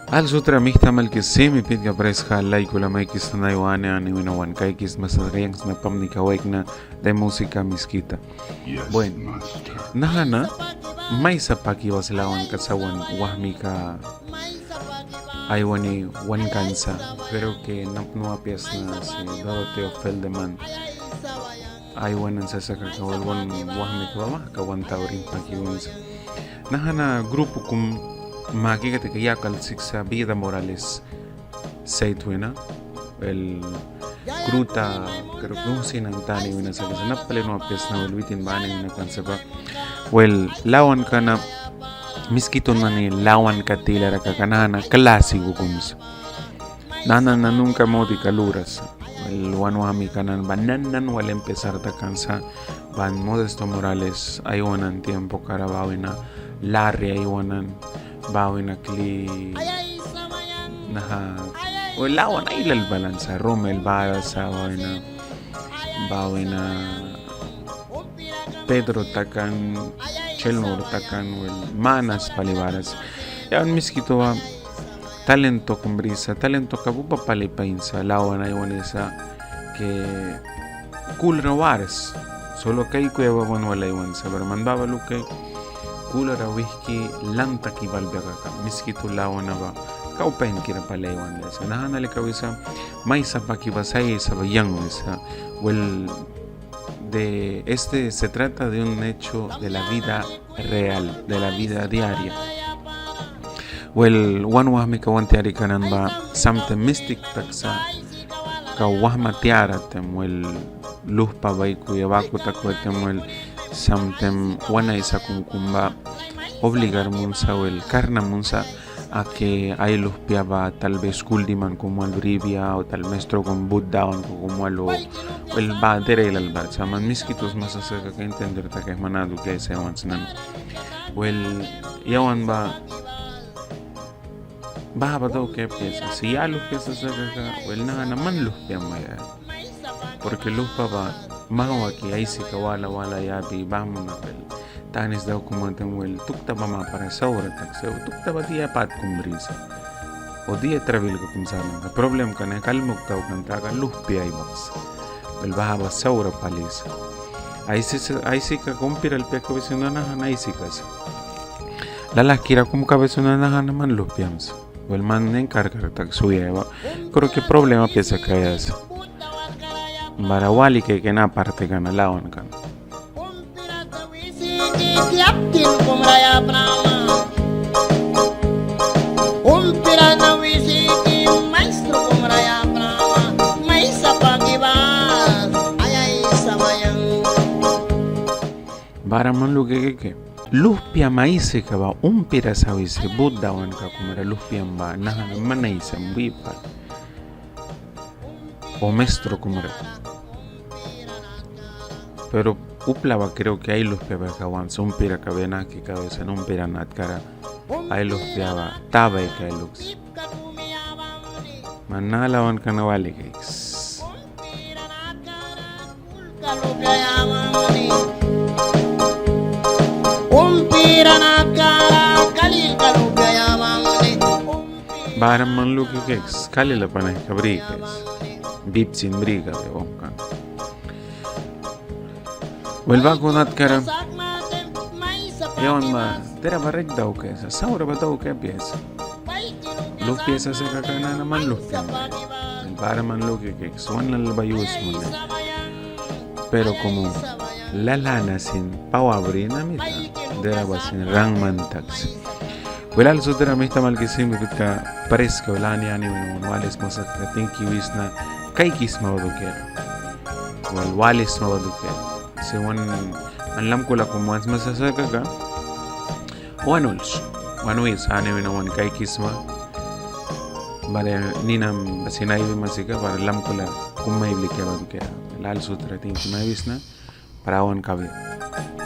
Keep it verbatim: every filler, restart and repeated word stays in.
Al sutra mihta malki simi pitka preska laikula maikisna naiwa ani ani wina wan kaikisma sa yang sna pamnika waikna de música miskita. Bueno, naha na maisa paki bas lawanka sa wan wahmika aiwani wan kan sa, creo que nap nu apia sna si Doroteo Feldman. Aiwanan sa sa kaka wal wan wahmika ba mahka wan taurin paki wan sa. Naha na grupo kum maki kata ka yakal siksa Vida Morales sait wina. El Kruta, creo que un sinan tani wina sa kasa nap pali nu apia sna wel witin bani wina kan sa ba. Wel lawanka na Miskitu nani lawanka tilara kaka naha na clásico kum sa. Naha na nunca modika luras. El wan wahmika nani ba nan nan wal empezar takan sa. Ban Modesto Morales aiwanan tiempo kara ba wina Larry aiwanan ba wina kli naha. Wel lawan ailal balan sa Romel bara sa ba wina ba wina Pedro takan, Chelmor takan, wel manas pali bara sa. Yawan Miskitu ba talento kum brisa, talento ka uba pali pain sa, lawan aiwanisa que kulra waras. Solo kaikuya ba wan wal aiwan sa, bara man baha ba luki kulra wihki lan taki balbia kaka Miskitu lawana ba kau painkira pali aiwan sa. Naha na lika wisa maisa paki ba sa aisa ba yang wisa. Wel, de este se trata de un hecho de la vida real, de la vida diaria. Wel, wan wahmika wan tiarika nani ba samtaim mistik taksa kau wahma tiara taim wel luhpa baikuya baku takuya taim wel samtaim wan aisa kum kum ba obligar munsa wel karna munsa a que ai luhpia ba tal vez skul diman kum wal bribia o tal maestro kum but dawan kum wal o el ba dera ailal ba sa man Miskitu sma sa sa kaka entender takaia man dukia sa yawan sna. Wel yawan ba baha ba daukaia apia sa si ya luhpia sa sa kaka wel naha na man luhpia maia. Porque luhpa ba mahwaki aisika wala wala yabi bamna wel tanis dauki man taim wel tukta ba mapara saura taksa, tukta ba dia pat kum brisa o dia trabilka kum salanka, problemka na kalmuk daukan taka luhpia aibaksa. Wel baha ba saura pali sa. Aisika umpira lupia kabia sa na naha na aisika sa. Lalahkira kum kabia sa na naha na man luhpiam sa. Wel man encargar taksa uya ba. Creo que problema apia sa kaia sa. Bara wali kaiki na parte ka na lawanka na. Bara man luki kaiki luhpiam aisika ba umpira sa wisi but dawanka kumra luhpiam ba naha na man aisam wi pali o maestro kumra. Pero upla ba creo que ai luhpia ba kaka wan sa umpira kabia nahki kabia sa umpira natkara ai luhpia ba ta baikaia luks. Man naha lawanka na wali kaiks. Bara man luki kaiks kali la pana ka bri kaiks. Bip sin bri kabia wauhkan. Wel baku natkara yawan ba dera ba rait daukaia sa, saura ba daukaia apia sa. Luhpia sa sa kaka naha na man luhpia. Bara man luki kaiks wan lal ba yus munaia. Pero como lalah na sin pawa bri na mita dera ba sin rang man taksa. Wel al sutra mihta malki simi pitka preska wel ani ani wina wan walisma sa kaka tingki wisna kaikisma ba dukiara. Wel walisma ba dukiara. Si wan an lamkula kum wan sma sa sa kaka wan uls wan wis ani wina wan kaikisma. Bara ninam ba sin aibima sika bara lamkula kum mai blikia ba dukiara. Wel al sutra tingki mai wisna. Bara wan kabia.